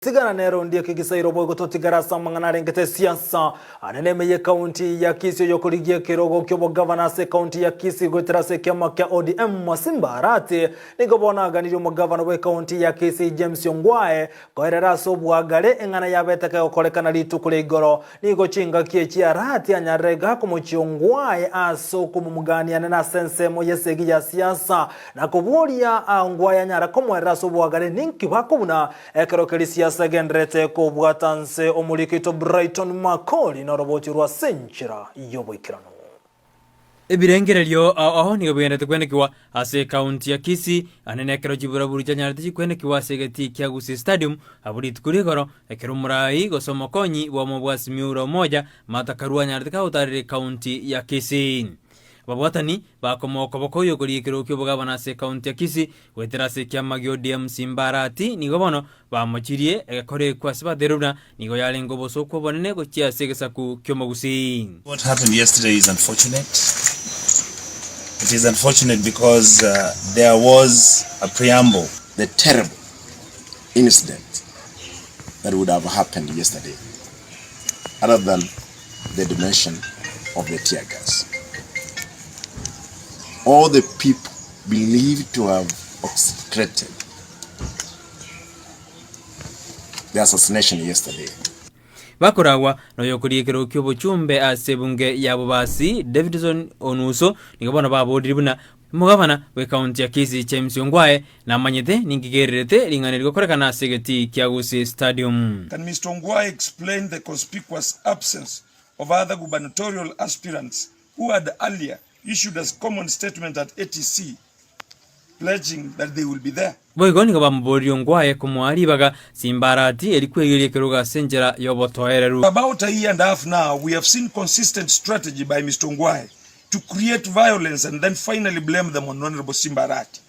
Tigana nere onde ekegisairo boigo totigare ase amang'ana arengete esiasa. Ane neme y'ekaunti ya Kisii oyokorigia ekerogo ki'obogavana ase ekaunti ya Kisii goetera ase ekiama kia ODM Simba Arati nigo bono aganirie omogavana bw'ekaunti ya Kisii James Ongwae koerera ase obwagare eng'ana yabete kegokorekana rituko ria igoro. Nigo chingaki echi Arati anyarire iga komochia Ongwae ase okomomogania nene ase ensemo y'esegi ya siasa na koboria Ongwae anyare komoerera ase obwagare ninki bakobuna Ekero keria siasa egendererete kobwata nse omoriko oito Brighton Makori noroboti rwa ase enchera y'oboikeranu. Ebirengererio ao ao nigo bigenderete kwenekigwa ase ekaunti ya Kisii, ande nekero chiburaburu chianyarete chikwenekigwa ase egetii kia Gusii Stadium abwo rituko rigoro, ekero omorai gose omokonyi bw'omobwasi Miura Omoja, Martha Karua anyarete kagotarera ekaunti ya Kisii. Ababwatani bakomoa okoboko oyokorigia ekerogo ki'obogabana ase ekaunti ya Kisii Goetera ase ekiama gi'ODM Simba Arati nigo bono bamochirie egekora ekio ase bateire buna nigo yarenge obosooku obonene gochia ase egesaku ki'omogusii. What happened yesterday is unfortunate. It is unfortunate because there was a preamble. The terrible incident that would have happened yesterday other than the dimension of the tear gas. All the people believed to have orchestrated the assassination yesterday. Bakoragwa noyokoria ekerogo ki'obochumbe ase ebunge ya Bobasi, Davidson Onuso, nigo bono baborire buna omogabana bw'ekaunti ya Kisii James Ongwae namanyete ninki kererete ring'ana eri gokorekana ase egetii kia Gusii Stadium. Can Mister Ongwae explain the conspicuous absence of other gubernatorial aspirants who had earlier issued a common statement at ATC pledging that they will be there. Boigo nigo bamoboririe Ongwae komoa ribaga Simbarati eri kwegeria ekerogo ase enchera y'obotoereru. For about a year and a half now, we have seen consistent strategy by Mister Ongwae to create violence and then finally blame them on Honourable Simba Arati.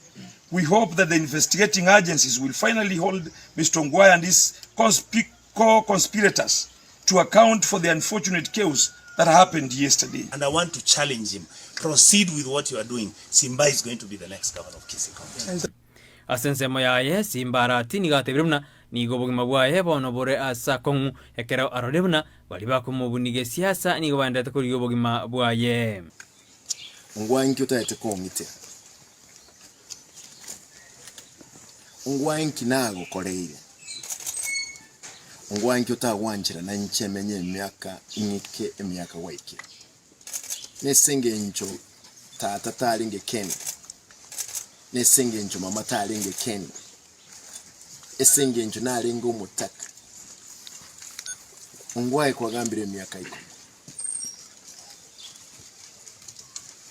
We hope that the investigating agencies will finally hold Mister Ongwae and his co-conspirators to account for the unfortunate chaos that happened yesterday. And I want to challenge him, proceed with what you are doing, Simba is going to be the next governor of Kisii County. Ase ensemo yaye, Simba Arati nigo atebire buna nigo obogima bwaye bono bore ase akong'u ekero arorire buna baria bakomobuniga esiasa nigo baenderete korigia obogima bwaye. Ongwae nki otagete kong'itea? Ongwae nki nagokoreire? Ongwae nki otagwanchera nainche menye emiaka ing'ike emiaka gwaikire? Nese engencho tata tarenge kende, nese engencho mama tarenge kende, ese engencho narenge omotaka. Ongwae kwagambire emiaka ikomi.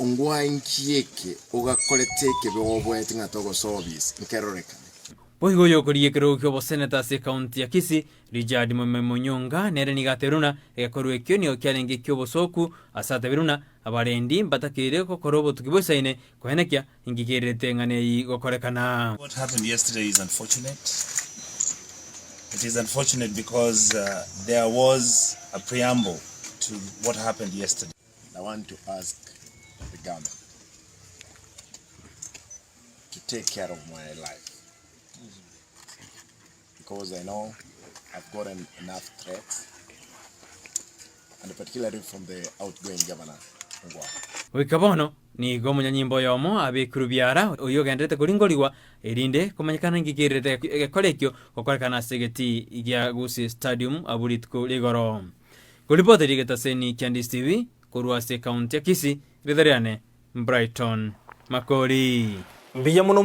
Ongwae nki eke ogakorete ekebe oboete ng'a togosoa obisi? Nkerorekane. Boigo oyokorigia ekerogo ki'oboseneta ase ekaunti ya Kisii, Richard Moimoi Munyonga, nere nigo atebirie buna egekorwa ekio nigo kiarenge eki'obosooku, ase atebirie buna abarendi mbatakeire gokora obotuki boisaine koenekia inki kererete eng'ana eyio gokorekana. What happened yesterday is unfortunate. It is unfortunate because there was a preamble to what happened yesterday. I want to ask the government to take care of my life because I know I've gotten enough threats and particularly from the outgoing governor Ongwae. Goika bono nigo omonyanyimbo oyomo abekirwe biara, oyio ogendererete koringorigwa, erinde komanyekana ninki kererete egekora ekio gokorekana ase egetii gia Gusii Stadium abwo rituko rigoro. Koripoteria egetaseni kia Ndisi TV korwa ase ekaunti ya Kisii, ritho riane Brighton Makori. Mbuya mono.